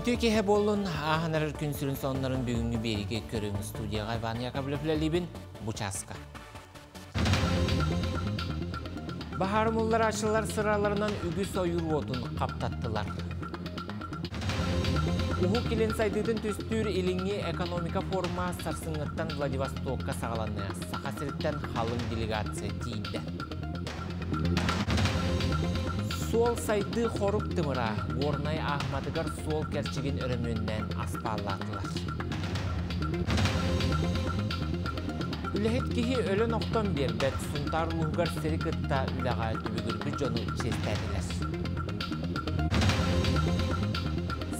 Үтүө киэһэ буоллун, ааһан эрэр күн сүрүн сонуннарын бүгүҥҥү биэриигэ көрүҥ. Студияҕа Иван Яковлев үлэлиибин бу чааска. Баһаар умулларааччылар сыраларынан үгүс ойуур уотун хаптаттылар. Уһук Илин сайдыытын түстүүр Илиҥҥи экономика форума сарсыҥҥыттан Владивостокка саҕаланыа. Саха сириттэн халыҥ делегация тиийдэ. Суол сайдыы хорук тымыра Горнай Аахматыгар суол кэрчигин өрөмүөннээн аспааллаатылар. Үлэһит киһи өлөн-охтон биэрбэт, Сунтаар улууһугар сири кытта үлэҕэ түбүгүрбүт дьону чиэстээтилэр.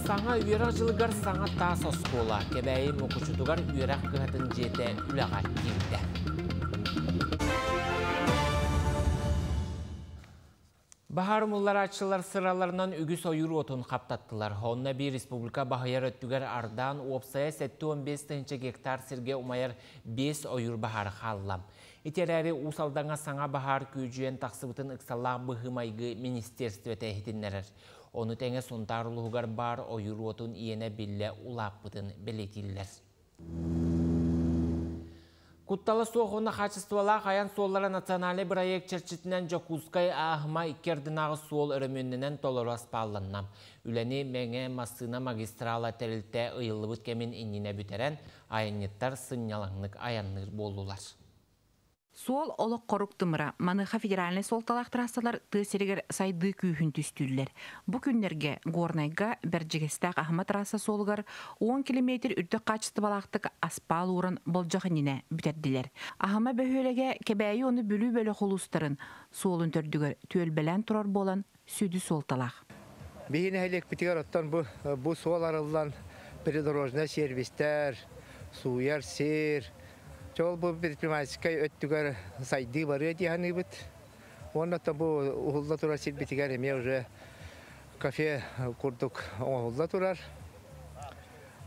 Саҥа үөрэх дьылыгар саҥа таас оскуола Кэбээйи Мукучутугар үөрэх кыһатын дьиэтэ үлэҕэ киирдэ. Баһаар умулларааччылар сыраларынан үгүс ойуур уотун хаптаттылар. Онно биир республика баһыйар өттүгэр ардаан уопсайа 75 тыһыынча гектар сиргэ умайар 5 ойуур баһаара хаалла. Ити эрээри Уус Алдаҥҥа саҥа баһаар күөдьүйэн тахсыбытын ыксаллаах быһыы-майгы министиэристибэтэ иһитиннэрэр. Ону тэҥэ Сунтаар улууһугар баар ойуур уотун иэнэ биллэ улааппытын бэлиэтииллэр. Куттала суох уонна хаачыстыбалаах айан суоллара национальнай бырайыак чэрчитинэн Дьокуускай Ааһыма икки ардынааҕы суол өрөмүөннэнэн толору аспаалланна. Үлэни Мэҥэ массыына магистрала тэрилтэ ыйыллыбыт кэмин иннинэ бүтэрэн, айанньыттар сынньалаҥнык айанныыр буоллулар. Суол олох хорук тымыра. Маныаха федеральнай суолталаах трассалар тыа сиригэр сайдыы күүһүн түстүүллэр. Бу күннэргэ Горнайга Бэрдьигэстээх Аһыма трасса суолугар 10 километр үрдүк хаачыстыбалаахтык аспаал ууран болдьох иннинэ бүтэрдилэр. Аһыма бөһүөлэгэ Кэбээйи уонна Бүлүү бөлөх улуустарын суолун төрдүгэр түөлбэлээн турар буолан сүдү суолталаах. Биһи нэһилиэкпитигэр оттон бу, бу суол арыллан придорожнай сервистэр, сууйар сир, Чол бу предпринимательскай өттүгэр сайдыы барыа дии саныыбыт. Уонна бу уһулла турар сирбитигэр эмиэ уже кафе курдук оҥоһулла турар.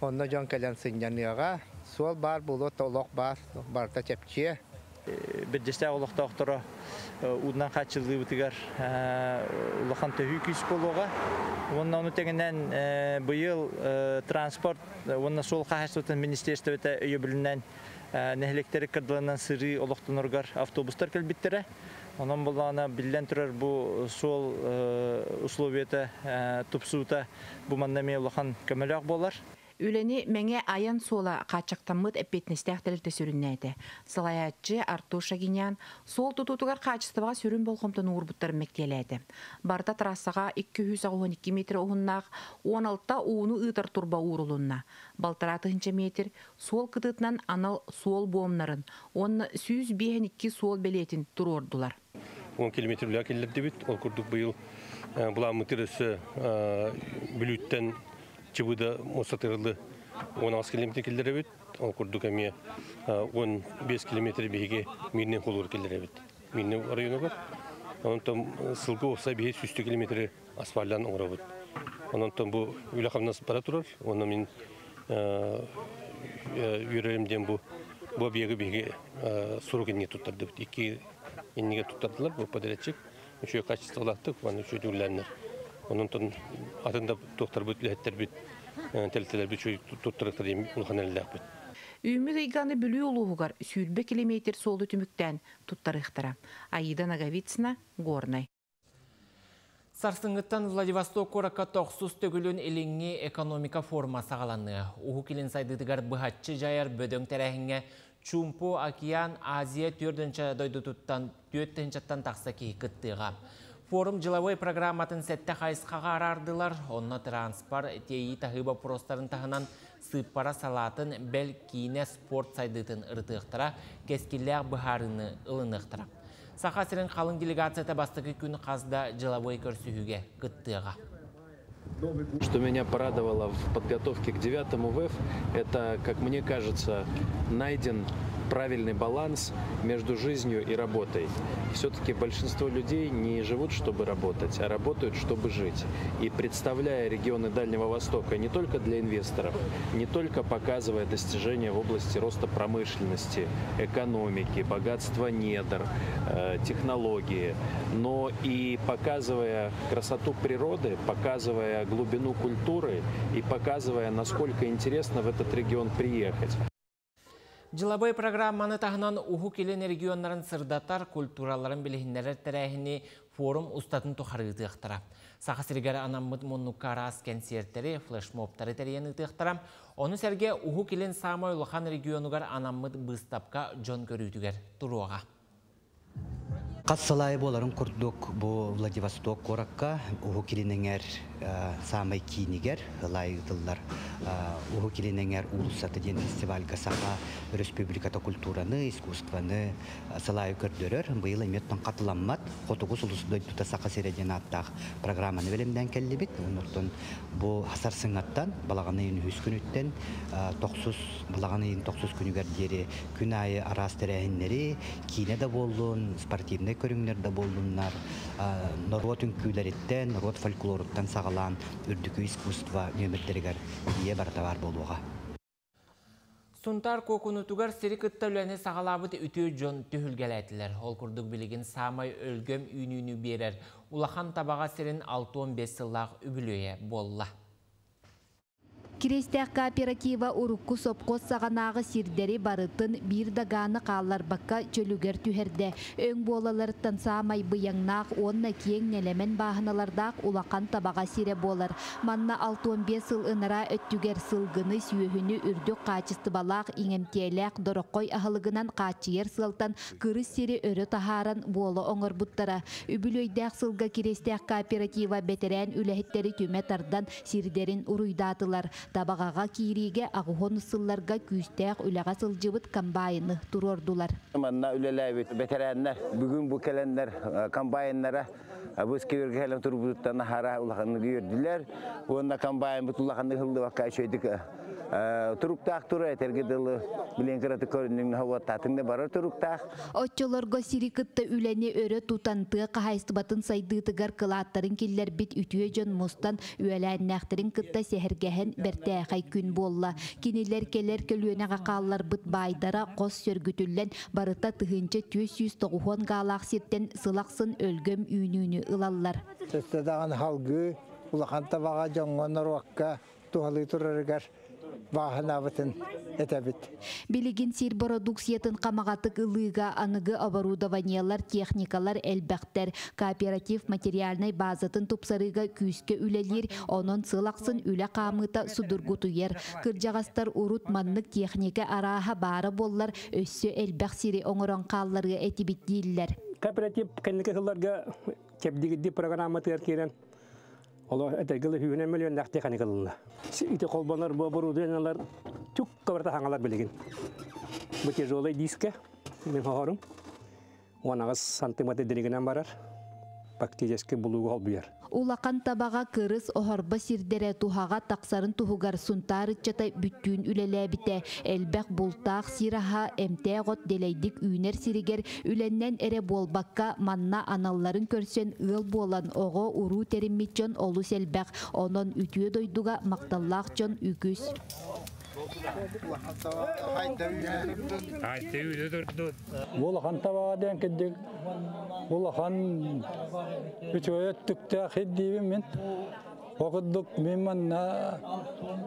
Онно дьон кэлэн сынньаныаҕа. Суол баар буолуо, олох баар, барыта чэпчиэ. Бэрдьэстээх олохтоохторо уунан хааччыллыыбытыгар улахан төһүү күүс буолуоҕа. Уонна ону тэҥинэн быйыл транспорт уонна суол хаһаайыстыбатын министиэристибэтэ өйөбүлүнэн нэһилиэктэри кырдалынан сырыы олохтоноругар автобустар кэлбиттэрэ. Онон буоллаҕына биллэн турар бу суол условията тупсуута бу манна эмиэ улахан көмөлөөх буолар. Үлэни Мэҥэ айан суола хааччахтаммыт эппиэтинэстээх тэрилтэ сүрүннээтэ. Салайааччы Артур Шагинян суол тутуутугар хаачыстыбаҕа сүрүн болҕомтону уурбуттарын мэктиэлээтэ. Барыта трассаҕа 282 метр уһуннаах 16 ууну ыытар турба уурулунна. Балтараа тыһыынча метр суол кытыытынан анал суол буомнарын уонна 152 суол бэлиэтин туруордулар. 10 километр үлэ киллэрдибит. Ол курдук быйыл буламмытыр өссө Бүлүүттэн Чыбыда муостатыгылы 16 километр киллэрэбит. Ол курдук эмиэ 15 километр биһиги Мирнин холуур киллэрэбит. Мирнин районугар. Онтон сылгы уопсай биһи 100 километры асфальтан оҥоробут. Онтон бу үлэ хамнас бара турар. Онно мин үөрэрим диэн бу бу объегы биһиги сурук иннигэ туттардыбыт. Икки иннигэ туттардылар бу подрядчик. Үчүгэй качестволаахтык уонна үчүгэй үлэлэннэр. Онон атын да туохтарбыт үлэһиттэрбит тэрилтэлэрбит үчүгэй туттарыктар диэн улахан эрэллээхпит. Үүммүт ыйганы Бүлүү улууһугар 20 километр суолу түмүктээн туттарыахтара. Аида Ноговицына, Горнай. Сарсыҥҥыттан Владивосток куоракка тохсус төгүлүн Илиҥҥи экономика форума саҕаланыа. Уһук Илин сайдыытыгар быһаччы дьайар бөдөҥ тэрээһиҥҥэ Чуумпу океан Азия түөрт дойдутуттан түөрт тыһыынчаттан тахса киһи кыттыаҕа. Форум дьылабыай программатын сэттэ хайысхаҕа араардылар. Онно транспорт, тиэйии таһыы боппуруостарын таһынан сыыппара салаатын, бэл киинэ спорт сайдыытын ырытыахтара, кэскиллээх быһаарыыны ылыныахтара. Саха сирин халыҥ делегацията бастакы күн хас да дьылабыай көрсүһүүгэ кыттыаҕа. Что меня порадовало в подготовке к девятому ВЭФ, это, как мне кажется, найден правильный баланс между жизнью и работой. Все-таки большинство людей не живут, чтобы работать, а работают, чтобы жить. И представляя регионы Дальнего Востока не только для инвесторов, не только показывая достижения в области роста промышленности, экономики, богатства недр, технологии, но и показывая красоту природы, показывая глубину культуры и показывая, насколько интересно в этот регион приехать. Дьылабыай программаны таһынан Уһук Илин регионнарын сырдатар, культураларын билиһиннэрэр тэрээһини форум устатын тухары ыытыахтара. Саха сиригэр анаммыт муннукка араас кэнсиэртэри, флешмобтары тэрийэн ыытыахтара. Ону сэргэ Уһук Илин саамай улахан регионугар анаммыт быыстапка дьон көрүүтүгэр туруоҕа. Хас сыл аайы буоларын курдук бу Владивосток куоракка Уһук Илин эҥэр саамай киинигэр ылай ыытыллар Уһук Илин эҥэр уулуссата диэн фестивальга Саха Өрөспүүбүлүкэтэ культураны, искусствоны сыл аайы көрдөрөр. Быйыл эмиэ оттон хатыламмат Хотугу сулус дойдута Саха сирэ диэн ааттаах программаны бэлэмнээн кэллибит. Оннуттан бу сарсыҥҥаттан балаҕан ыйын үһүс күнүттэн тохсус балаҕан ыйын тохсус күнүгэр диэри күн аайы араас тэрээһиннэри, киинэ да буоллун, спортивнай көрүҥнэр да буоллуннар, норуот үҥкүүлэриттэн, норуот фольклоруттан саҕалаан үрдүкү искусство нүөмэрдэригэр тиийэ барыта баар буолуоҕа. Сунтаар Куокунутугар сири кытта үлэни саҕалаабыт үтүө дьон түһүлгэлээтилэр. Ол курдук билигин саамай өлгөм үүнүүнү биэрэр Улахан Табаҕа сирин 65 сыллаах үбүлүөйэ буолла. Кириэстээх кооператива урукку сопхуос саҕанааҕы сирдэри барытын биир да гааны хаалларбакка чөлүгэр түһэрдэ. Өҥ буолаларыттан саамай быйаҥнаах уонна киэҥ нэлэмэн бааһыналардаах Улахан Табаҕа сирэ буолар. Манна 65 сыл ынараа өттүгэр сылгыны, сүөһүнү үрдүк хаачыстыбалаах, иҥэмтиэлээх дороххой аһылыгынан хааччыйар сыалтан кырыс сири өрө таһааран буола оҥорбуттара. Үбүлүөйдээх сылга Кириэстээх кооператива бэтэрээн үлэһиттэри түмэ тардан сирдэрин уруйдаатылар. Табаҕаҕа киириигэ аҕыһон сылларга күүстээх үлэҕэ сылдьыбыт комбайны туруордулар. Манна үлэлээбит бэтэрээннэр бүгүн бу кэлэннэр комбайннара бу сквергэ кэлэн турбутуттан аһара улаханнык үөрдүлэр уонна комбайнбыт улаханнык ыһыллыбакка үчүгэйдик туруктаах тура этэргэ дылы билин кыратык көрүнүҥ уоттаатыҥ да барар туруктаах. Оччолорго сири кытта үлэни өрө тутан тыа хаһаайыстыбатын сайдыытыгар кылааттарын киллэрбит үтүө дьон мустан үөлээннээхтэрин кытта сэһэргэһэн бэртээхэй күн буолла. Кинилэр кэлэр көлүөнэҕэ хаалларбыт баайдара хос сөргүтүллэн барыта 1490 гаалаах сиртэн сыл ахсын өлгөм үүнүүнү ылаллар. Өссө даҕаны салгыы Улахан Табаҕа дьоҥҥо норуокка туһалыы турарыгар бааһынаабытын этэбит. Билигин сир бородууксуйатын хамаҕатык ылыыга аныгы оборудованиелар, техникалар элбэхтэр. Кооператив материальнай базатын тупсарыыга күүскэ үлэлиир, онон сыл ахсын үлэ хаамыыта судургутуйар. Кырдьаҕастар урут маннык техника арааһа баара буоллар, өссө элбэх сири оҥорон хаалларыа этибит дииллэр. Кооператив кэнники сылларга чэбдигирдии программатыгар киирэн Оло этэргэ сүүһүнэн миллионнаах техника ылынна. Ити холбонор бу оборудованиелар түк кабарта хаҥалар билигин. Бу тяжелый диске мин хоһорум. 18 сантиметр диригинэн барар. Практически булууга холбуйар. Улахан Табаҕа кырыс оһорбо сирдэрэ туһаҕа тахсарын туһугар Сунтаар ыччата бүттүүн үлэлээбитэ. Элбэх бултаах сир аһа, эмтээх от дэлэйдик үүнэр сиригэр үлэннэн эрэ буолбакка, манна аналларын көрсөн ыал буолан, оҕо-уруу тэриммит дьон олус элбэх. Онон үтүө дойдуга махталлаах дьон үгүс. Улахан табаҕа диэн кирдик улахан үчүгэй өттүктээх ирдиибин мин. О курдук мин манна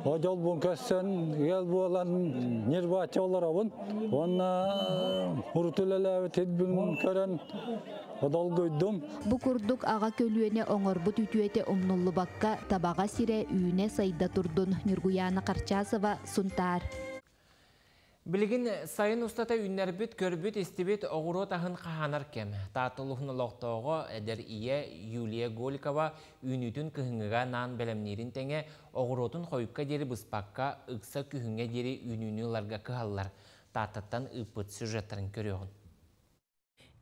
дьолбун көрсөн, ыал буолан ньирбааччы олоробун. Уонна урут үлэлээбит ирбин көрөн долгуйдум. Бу курдук аҕа көлүөнэ оҥорбут үтүөтэ умнуллубакка Табаҕа сирэ үүнэ-сайда турдун. Ньургуйаана Харчасова, Сунтаар. Билигин сайын устата үүннэрбит, көрбүт, истибит оҕуруот аһын хаһаанар кэм. Таатта улууһун олохтооҕо эдэр ийэ Юлия Голикова үүнүүтүн кыһыҥҥыга анаан бэлэмниирин тэҥэ, оҕуруотун хойукка диэри быспакка, ыкса күһүҥҥэ диэри үүнүүнү ыларга кыһаллар. Тааттаттан ыыппыт сюжеттарын көрүөҕүн.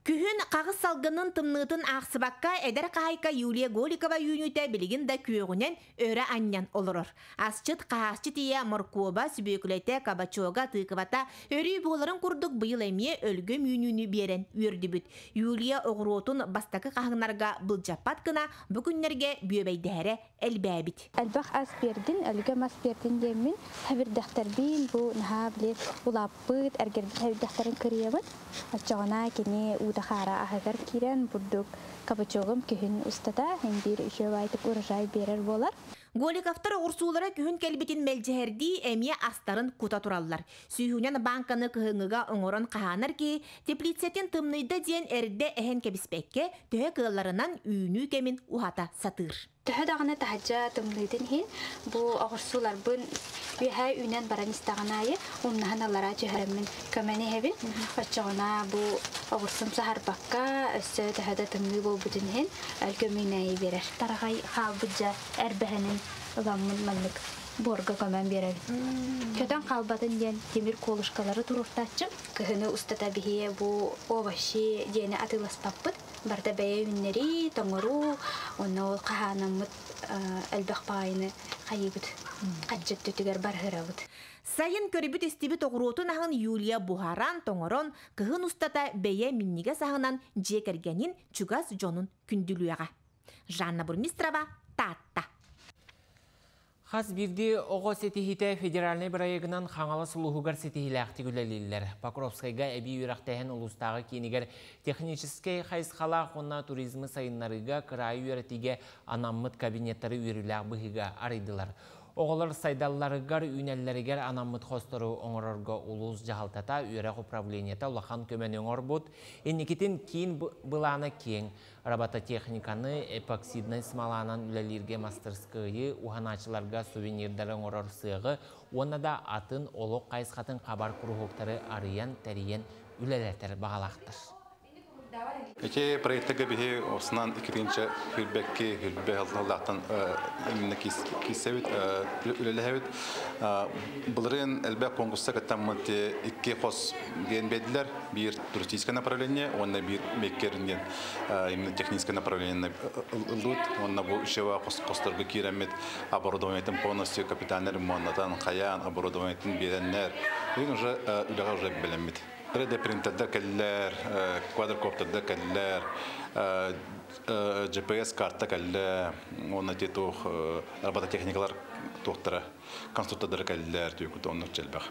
Күһүн хаҕыс салгынын тымныытын аахсыбакка эдэр хаһаайка Юлия Голикова үүнүүтэ билигин да күөҕүнэн өрө анньан олорор. Асчыт, хаһаасчыт ийэ моркуоба, сүбүөкүлэтэ, кабачога, тыыкыбата өрүү буоларын курдук быйыл эмиэ өлгөм үүнүүнү биэрэн үөрдүбүт. Юлия оҕуруотун бастакы хаһыҥнарга былдьаппат гына бу күннэргэ бүөбэйдэһэрэ элбээбит. Элбэх ас биэрдин, өлгөм ас биэрдин диэммин, хэбирдэхтэрбин бу наһаа били улааппыт, эргэрбит хэбирдэхтэрин кырыйабын. Оччоҕуна кини уута хаара аһыгар киирэн бурдук кабачогум күһүн устата һин биир үчүгэй урожай биэрэр буолар. Голиковтар оҕурсуулара күһүн кэлбитин мэлдьэһэрдии эмиэ астарын кута тураллар. Сүүһүнэн бааҥканы кыһыҥҥыга оҥорон хаһаанар киһи теплицэтин тымныйда диэн эрдэ эһэн кэбиспэккэ, төһө кыалларынан үүнүү кэмин уһата сатыыр. Төһө даҕаны таһырдьа тымныытын иһин бу оҕурсууларбын үөһээ үүнэн баран истэҕин аайы умнаһан аллараа түһэрэммин көмөн иһэбин. Оччоҕуна бу оҕурсум саһарбакка өссө төһө да тымныы буолбутун иһин өлгөм үүнээйи биэрэр. Тараҕай хаалбыт дьэ эрбэһэнин ыламмын маннык буорга көмөн биэрэбин. Көтөн хаалбатын диэн тимир колышкалары туруортааччым. Кыһыны устата биһиэ бу овощи диэни атыыласпаппыт. Барыта бэйэ үүннэрии, тоҥоруу, онно ол хаһаанаммыт элбэх баҕайыны хайыыбыт, хаччыт түтүгэр барыһырабыт. Сайын көрбүт-истибит оҕуруотун аһын Юлия буһаран, тоҥорон, кыһын устата бэйэ минньигэс аһынан дьиэ кэргэнин чугас дьонун күндүлүөҕэ. Жанна Бурмистрова, Таатта. Хас биирдии оҕо ситиһиитэ федеральнай бырайыагынан Хаҥалас улууһугар ситиһиилээхтик үлэлииллэр. Покровскайга эбии үөрэхтээһин улуустааҕы киинигэр техническэй хайысхалаах уонна туризмы сайыннарыыга кыраайы үөрэтиигэ анаммыт кабинеттары үөрүүлээх быһыыга арыйдылар. Оҕолор сайдалларыгар, үүнэллэригэр анаммыт хостору оҥорорго улуус дьаһалтата, үөрэх управлениета улахан көмөнү оҥорбут. Инникитин киин былаана киэҥ. Робототехниканы эпоксиднай смоланан үлэлииргэ мастарыскыайы, уһанааччыларга сувенирдары оҥорор сыаҕы уонна да атын олох хайысхатын хабар куруһуоктары арыйан, тэрийэн үлэлэтэр баҕалаахтар. Ити проектыга биһи осынан иккитинче хүрбэкки хүрбэ хыллаахтан именно киссэбит үлэлэһэбит. Былырыын элбэх конкурска кыттаммыт икки хос диэн биэрдилэр. Биир туристическое направление уонна биир меккер диэн именно техническое направление ыллыбыт. Уонна бу ишева хосторго киирэммит оборудованиетын полностью капитальный ремонтнатан хайаан оборудованиетын биэрэннэр. Бүгүн уже үлэҕэ уже бэлэммит. 3D принтердер кэллэр, квадрокоптердер кэллэр, GPS карта кэллэ, уонна ти туох робототехникалар туохтара, конструктордары кэллэр, түйүкүт оннук элбэх.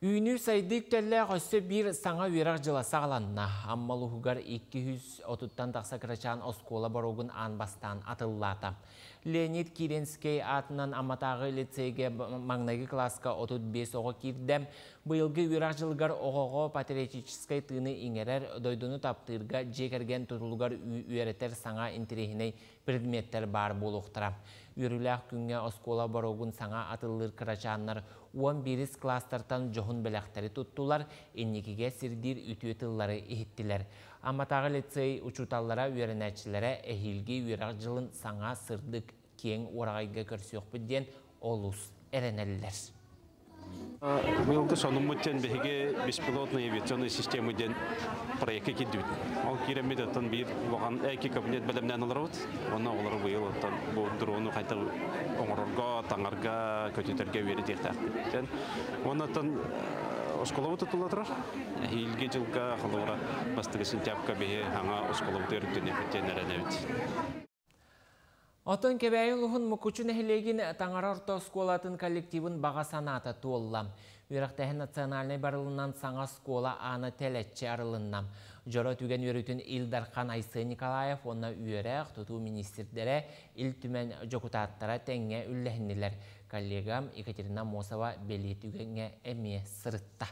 Үүнүү сайдыы үктэллээх өссө биир саҥа үөрэх дьыла саҕаланна. Амма улууһугар 230-тан тахса кырачаан оскуола боруогун аан бастаан атыллаата. Леонид Киренскэй аатынан Амматааҕы лицейгэ маҥнайгы кылааска 35 оҕо киирдэ. Быйылгы үөрэх дьылыгар оҕоҕо патриотическай тыыны иҥэрэр, дойдуну таптыырга, дьиэ кэргэн тутулугар үөрэтэр саҥа интэриэһинэй предметтэр баар буолуохтара. Үөрүүлээх күҥҥэ оскуола боруогун саҥа атыллыыр кырачааннар 11 кылаастартан дьоһун бэлэхтэри туттулар, инникигэ сирдиир үтүө тыллары иһиттилэр. Амматааҕы лицей учууталлара, үөрэнээччилэрэ эһиилги үөрэх дьылын саҥа сырдык киэҥ уораҕайга көрсүөхпүт диэн олус эрэнэллэр. Быйылгы сонуммут диэн биһиги беспилотные авиационные системы диэн проекка киирдибит. Ол киирэммит оттон биир улахан эки кабинет бэлэмнээн олоробут. Онно оҕолору быйыл оттон бу дрону хайдах оҥорорго, таҥарга, көтүтэргэ үөрэтиэхтээхпит. Оннуттан оскуолабыт тутулла турар. Эһиилги дьылга холобура бастакы сентябрьга биһи саҥа оскуолабыт өрүттүнүөхпүт диэн эрэнэбит. Оттон Кэбээйи улууһун Мукучу нэһилиэгин Таҥара орто оскуолатын коллективын баҕа санаата туолла. Үөрэхтээһин национальнай барылынан саҥа оскуола аана тэлэччи арылынна. Дьоро түгэн үөрүүтүн Ил Дархан Айсен Николаев уонна үөрэх, тутуу министрдэрэ, Ил Түмэн дьокутааттара тэҥҥэ үллэһиннилэр. Коллегам Екатерина Аммосова бэлиэ түгэҥҥэ эмиэ сырытта.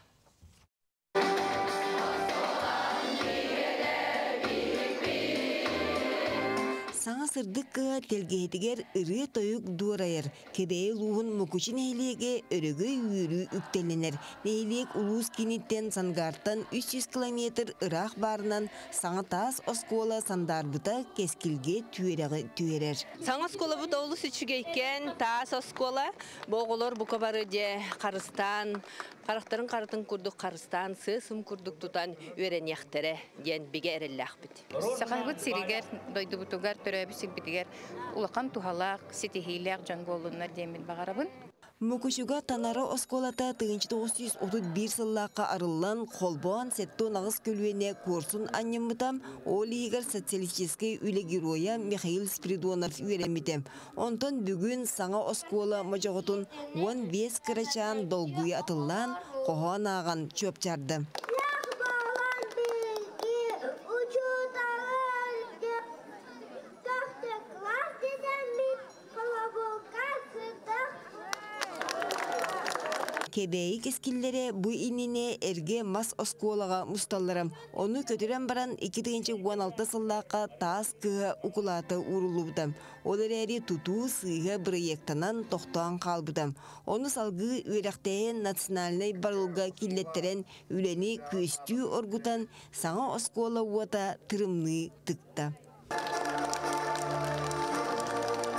Саҥа сырдык кыһа тэлгэһэтигэр ырыа-тойук дуорайар, Кэбээйи улууһун Мукучу нэһилиэгэ өрөгөй үөрүү үктэллэнэр. Нэһилиэк улуус кииниттэн Сангаартан 300 километр ыраах баарынан саҥа таас оскуола сандаарбыта кэскилгэ түөрэҕи түһэрэр. Саҥа оскуолабыт олус үчүгэйкэн таас оскуола. Бу оҕолор бука бары дьэ харыстаан Харахтарын каратын курдук харыстаан, сыасым курдук тутан үөрэниэхтэрэ диэн бигэ эрэллээхпит. Сахабыт сиригэр, дойдубутугар, төрөөбүт сирбитигэр улахан туһалаах, ситиһиилээх дьон буоллуннар диэммин баҕарабын. Мукучуга Танара оскуолата 1931 сыллаахха арыллан, холбоон 78 көлүөнэ куорсун анньыммыта, ол иһигэр социалистическай үлэ геройа Михаил Спиридонов үөрэммитэ. Онтон бүгүн саҥа оскуола модьоҕотун 15 кырачаан долгуйа атыллаан, хоһоон ааҕан чуопчаарда. Кэбээйи кэскиллэрэ бу иннинэ эргэ мас оскуолаҕа мусталлара. Ону көтүрэн баран 2016 сыллаахха таас кыһа укулаата ууруллубута. Ол эрээри тутуу сыыһа бырайыактанан тохтоон хаалбыта. Ону салгыы үөрэхтээһин национальнай барылга киллэттэрэн үлэни күөстүү оргутан саҥа оскуола уота тырымныы тыкта.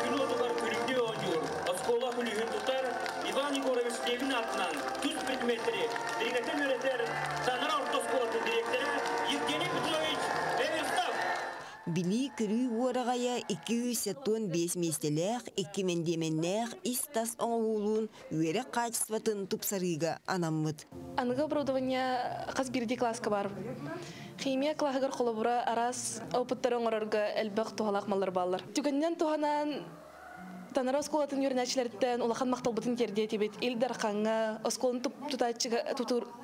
Күн уотугар күлүмнүү оонньуур, оскуола күлүүһүн тутар Иван Егорович Левин аатынан тус предметтэри дириҥэтэн үөрэтэр Танара орто оскуолатын дириэктэрэ Евгений Петрович Эверстов. Билии-көрүү уораҕайа 275 миэстэлээх, 2 мэндиэмэннээх ис-тас оҥоһуулуун үөрэх хаачыстыбатын тупсарыыга анаммыт. Аныгы оборудование хас биирдии класска бар. Химия клаһыгар холобура араас опыттары оҥорорго элбэх туһалаах маллар бааллар. Түгэнинэн туһанан Танара оскуолатын үөрэнээччилэриттэн улахан махталбытын тиэрдиэтибит. Ил Дархаҥҥа оскуоланы тутааччыга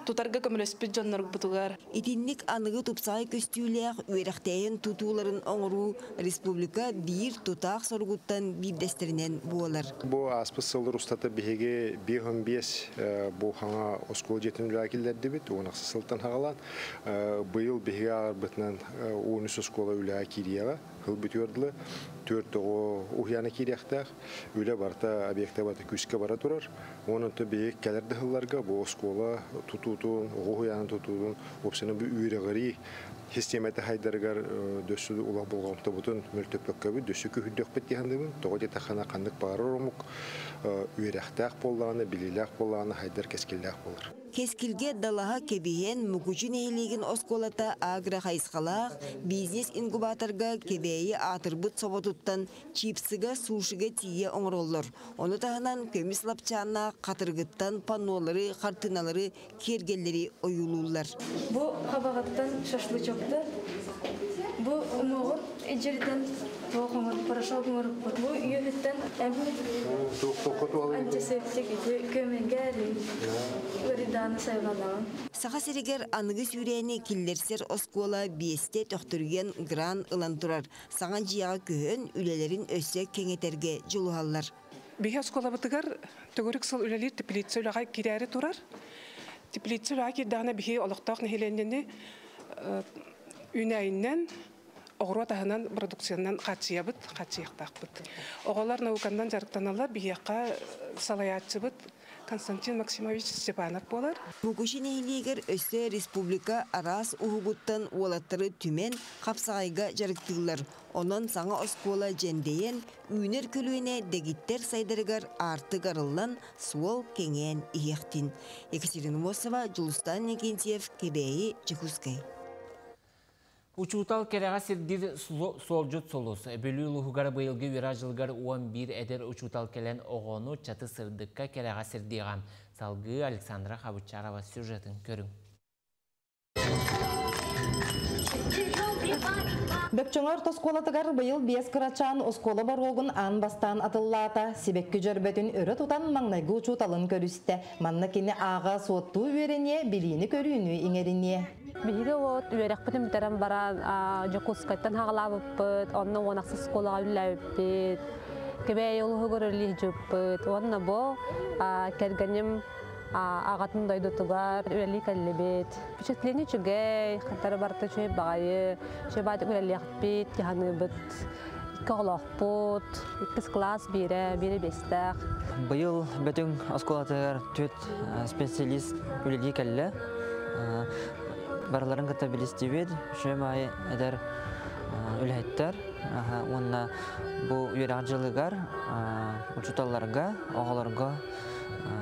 тутарга көмөлөспүт дьоннорбутугар. Итинник аныгы тупсаҕай көстүүлээх үөрэхтээһин тутууларын оҥоруу республика биир тутаах соругуттан биирдэстэринэн буолар. Бу ааспыт сыллар устата биһиги 5 бу хаҥа оскуола дьиэтин үлэҕэ киллэрдибит, 16 сылтан хаҕалаан. Быйыл биһиги ааҕарбытынан 13 оскуола үлэҕэ киириэҕэ, сыл бүтүөр дылы. 4 оҕо уһуйаана киириэхтээх. Үлэ барыта объекта барыта күүскэ бара турар. Онон биһиги кэлэр да сылларга бу оскуола тутуутун, оҕо уһуйаанын тутуутун, уопсайынан бу үөрэҕирии систиэмэтэ хайдарыгар дөссү улах болҕомтобутун мөлтөппөккөбүт, дөссү күһүрдүөхпүт диэханыбын. Тоҕо диэтэххинэ ханнык баҕарар омук үөрэхтээх буоллаҕына, билиилээх буоллаҕына хайдар кэскиллээх буолар. Кэскилгэ далаһа кэбиһэн Мукучу нэһилиэгин оскуолата агро хайысхалаах бизнес-инкубаторга Кэбээйи аатырбыт соботуттан чипсыга, сушига тиийэ оҥороллор. Ону таһынан көмүс лапчааннаах хатырыгыттан паннолары, хартыыналары, киэргэллэри ойуулууллар. Бу хабаҕыттан шашлычокты, бу умуоҕун илдьиритэн туох оҥор, порошок оҥоруппут. Бу үөһүттэн антисептик ити көмөҥгө ыарыйдааны сайҕанаҕын. Саха сиригэр аныгы сүүрээни киллэрсэр оскуола биэстэ төхтөрүйэн грант ылан турар. Саҥа дьиэҕэ көһөн үлэлэрин өссө кэҥэтэргэ дьулуһаллар. Биһи оскуолабытыгар төгүрүк сыл үлэлиир теплица үлэҕэ кирээри турар. Теплица үлэҕэ киирдэҕинэ биһи олохтоох нэһилиэнньэни үүнээйиннэн, оҕуруот аһынан, продукциянан хааччыйабыт, хааччыйыахтаахпыт. Оҕолор науканнан дьарыктаналлар, биһиэхэ салайааччыбыт Константин Максимович Степанов буолар. Мукучу нэһилиэгэр өссө республика араас уһугуттан уолаттары түмэн хапсаҕайга дьарыктыыллар. Онон саҥа оскуола дьэндэйэн, үүнэр көлүөнэ дэгиттэр сайдарыгар аартык арыллан, суол кэҥээн иһиэхтин. Екатерина Мосова, Дьулустан Никентьев, Кэбээйи, Дьокуускай. Учуутал кэрэҕэ сирдиир суолдьут сулус. Бүлүү улууһугар быйылгы үөрэх дьылыгар 11 эдэр учуутал кэлэн оҕону чаты сырдыкка кэрэҕэ сирдиэҕэ. Салгыы Александра Хабычарова сюжетын көрүҥ. Бөкчөҥөр оскуолатыгар быйыл 5 кырачаан оскуола боруогун аан бастаан атыллаата, сибэкки дьөрбөтүн өрө тутан маҥнайгы учууталын көрүстэ. Манна кини ааҕа суоттуу үөрэниэ, билиини көрүүнү иҥэриниэ. Биһиги от үөрэхпитин бүтэрэн баран Дьокуускайтан хаҕалаабыппыт, онно 16 оскуолаҕа үлэлээбиппит, Кэбээйи улууһугар үлэлиир уонна бу кэргэним аҕатын дойдутугар үлэлии кэллибит. Впечатление үчүгэй, хантара барыта үчүгэй баҕайы, үчүгэй баҕайытык үлэлиэхпит, тиһаныыбыт, икки оҕолоохпут, иккис класс биирэ, биирэ биэстээх. Быйыл Бөтүҥ оскуолатыгар түөрт специалист үлэлии кэллэ. Барыларын кытта билистибит, үчүгэй баҕайы эдэр үлэһиттэр. Уонна бу үөрэх дьылыгар учууталларга, оҕолорго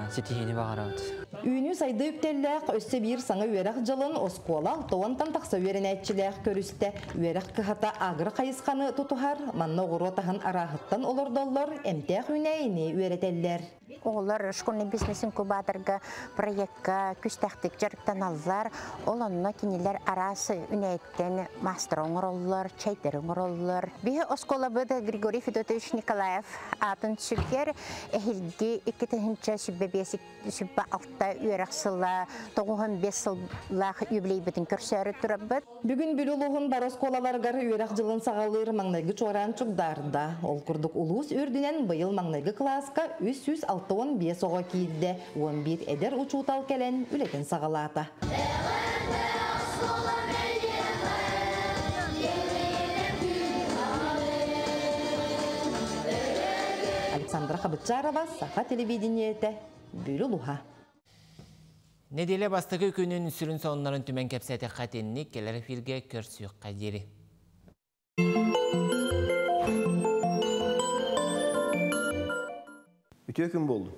ситиһиини баҕарабыт. Үүнүү сайды үктэллээх өссө биир саҥа үөрэх дьылын оскуола 60-тан тахса үөрэнээччилээх көрүстэ. Үөрэх кыһата агро хайысханы тутуһар, манна оҕуруот аһын арааһыттан олордоллор, эмтээх үүнээйини үөрэтэллэр. Оҕолор школьный бизнес инкубаторга проектка күүстээхтик дьарыктаналлар. Ол онно кинилэр араас үүнээйиттэн мастер оҥороллор, чайдар оҥороллор. Биһи оскуолабыт Григорий Федотович Николаев аатын сүгэр, эһиилги 2025-26 үөрэх сыла 95 сыллаах юбилейбытын көрсөөрү турабыт. Бүгүн Бүлүү улууһун бары оскуолаларыгар үөрэх дьылын саҕалыыр маҥнайгы чуораан чугдаарда. Ол курдук улуус үрдүнэн быйыл маҥнайгы кылааска 365 оҕо киирдэ. 11 эдэр учуутал кэлэн үлэтин саҕалаата. Александра Хабытчарова, Саха телевидениетэ, Бүлүү улууһа. Нэдиэлэ бастакы күнүн сүрүн сонуннарын түмэн кэпсээтэххэ итинник, кэлэр эфиргэ көрсүөххэ диэри. Үтүө күн буоллун.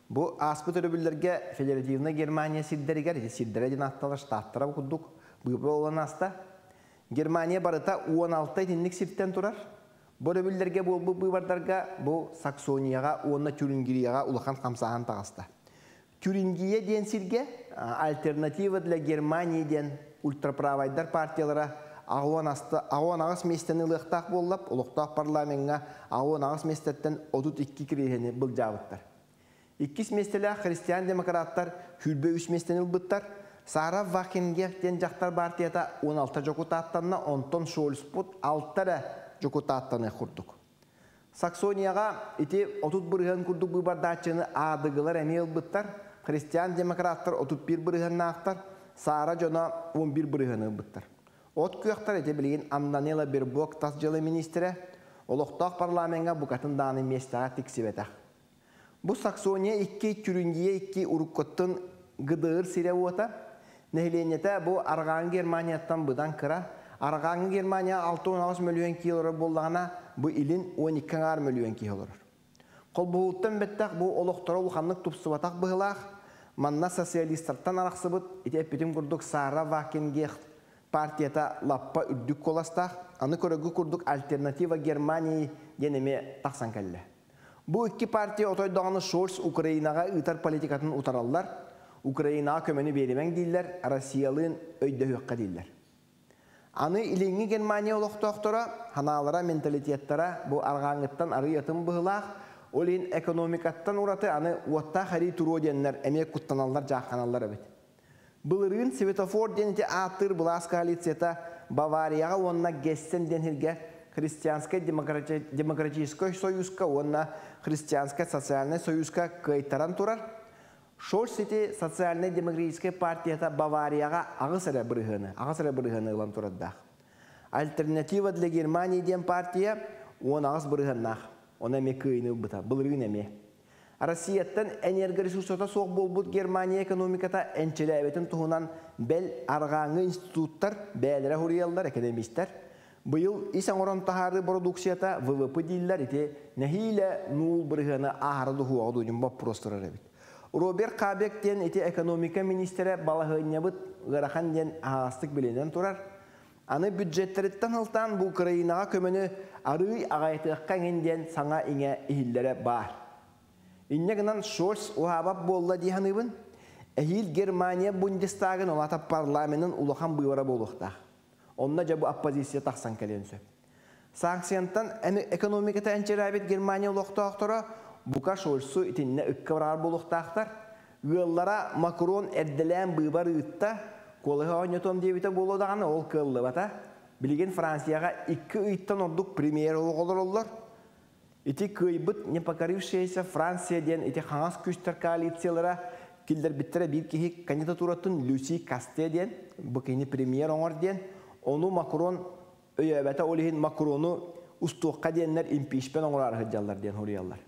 Бу ааспыт өрөбүллэргэ Федеративнай Германия сирдэригэр, ити сирдэрэ диэн аатталар штаттара курдук быыбар буолан ааста. Германия барыта 16 итинник сиртэн турар. Бу өрөбүллэргэ буолбут быыбардарга бу Саксонияҕа уонна Тюрингияҕа улахан хамсааһын таҕыста. Тюрингия диэн сиргэ Альтернатива для Германии диэн ультраправайдар партиялара 68 миэстэни ылыахтаах буоллап, олохтоох парламеҥҥа 68 миэстэттэн 32 кириэһини былдьаабыттар. Иккис миэстэлээх христиан-демократтар 23 миэстэни ылбыттар. Сара Вагенкнехт диэн дьахтар партията 16 дьокутааттанна, онтон Шольцпут 6 эрэ дьокутааттаныах курдук. Саксонияҕа ити 30 бырыһыан курдук быыбардааччыны аадыгылар эмиэ ылбыттар. Христиан-демократтар 31 бырыһыаннаахтар, Сара дьоно 11 бырыһыаны ылбыттар. От күөхтэр ити билигин Анналена Бербок тас дьыала министрэ, олохтоох парламеҥҥа букатын даҕаны миэстэҕэ тиксибэтэх. Бу Саксония 2, Тюрингия 2 уруккуттан ГДР сирэ-уота, нэһилиэнньэтэ бу Арҕааҥы Германияттан быдан кыра. Арҕааҥы Германия 68 мөлүйүөн киһи олорор буоллаҕына, бу илин 12 аҥаар мөлүйүөн киһи олорор. Холбоһууттан бэттэх бу олохторо улаханнык тупсубатах быһыылаах. Манна социалистартан арахсыбыт, ити эппитим курдук Сара Вагенкнехт партията лаппа үрдүк куоластаах, аны көрөгү курдук Альтернатива Германии диэн эмиэ тахсан кэллэ. Бу икки партия отой даҕаны Шольц Украинаҕа ыытар политикатын утараллар, Украинаҕа көмөнү биэримэҥ дииллэр, Россиялыын өйдөһүөххэ дииллэр. Аны Илиҥҥи Германия олохтоохторо ханаалара, менталитеттара бу арҕааҥҥыттан арыый атын быһыылаах, ол иһин экономикаттан ураты аны уоттаах эрии туруо диэннэр эмиэ куттаналлар, дьаахханаллар эбит. Былырыын Светофор диэн ити ааттыыр былаас коалицията Баварияҕа уонна Гессен диэн сиргэ Христианскай демократическай союзка уонна Христианскай социальнай союзка кыайтаран турар. Шольц ити социальнай демократическай партията Баварияҕа аҕыс эрэ бырыһыаны, аҕыс эрэ бырыһыаны ылан турардаах. Альтернатива для Германии диэн партия 18 бырыһыаннаах. Ону эмиэ кыайыыны ылбыта, былырыын эмиэ. Россияттан энергоресурсата суох буолбут Германия экономиката энчилээбитин туһунан бэл арҕааҥҥы институттар бэйэлэрэ суруйаллар, экономистэр. Быйыл ис оҥорон таһаарыы продукцията ВВП дииллэр ити нэһиилэ нуул бырыһыаны ааһара дуһуоҕа дуу боппуруос турар эбит. Роберт Хабек диэн ити экономика министрэ балаһыанньабыт ыарахан диэн аһаҕастык билинэн турар. Аны бюджеттэриттэн ылтаан бу Украинаҕа көмөнү арыый аҕайытыахха эҥин диэн саҥа иҥэ иһиллэрэ баар. Инньэ гынан Шольц уһаабат буолла дии саныыбын. Эһиил Германия Бундестагын улаата парламенын улахан быыбара буолуохтаах. Онно дьэ бу оппозиция тахсан кэлиэн сөп. Санкциянтан экономиката энчирээбит Германия олохтоохторо бука Шольцу итиннэ ыкка барар буолуохтаахтар. Ыаллара Макрон эрдэлээн быыбар ыытта, куолаһы оонньотуом диэбитэ буолуо даҕаны ол кыаллыбата. Билигин Францияҕа 2 ыйтан ордук премьер олоҕолороллор. Ити кыайбыт непокорившаяся Франция диэн ити хаҥас күүстэр коалициялара киллэрбиттэрэ биир киһи кандидатуратын Люси Касте диэн, бу кини премьер оҥор диэн, ону Макрон өйөөбөтө, ол иһин Макрону устуохха диэннэр импичмент оҥорор сылдьаллар диэн суруйаллар.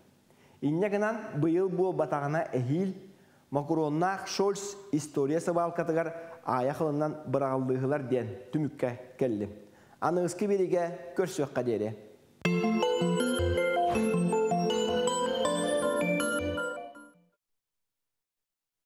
Инньэ гынан быйыл буолбатаҕына эһиил Макроннаах Шольц история сыбаалкатыгар аайа хылынан быраҕыллыыһылар диэн түмүккэ кэллим. Аныгыскы биригэ көрсүөххэ диэри.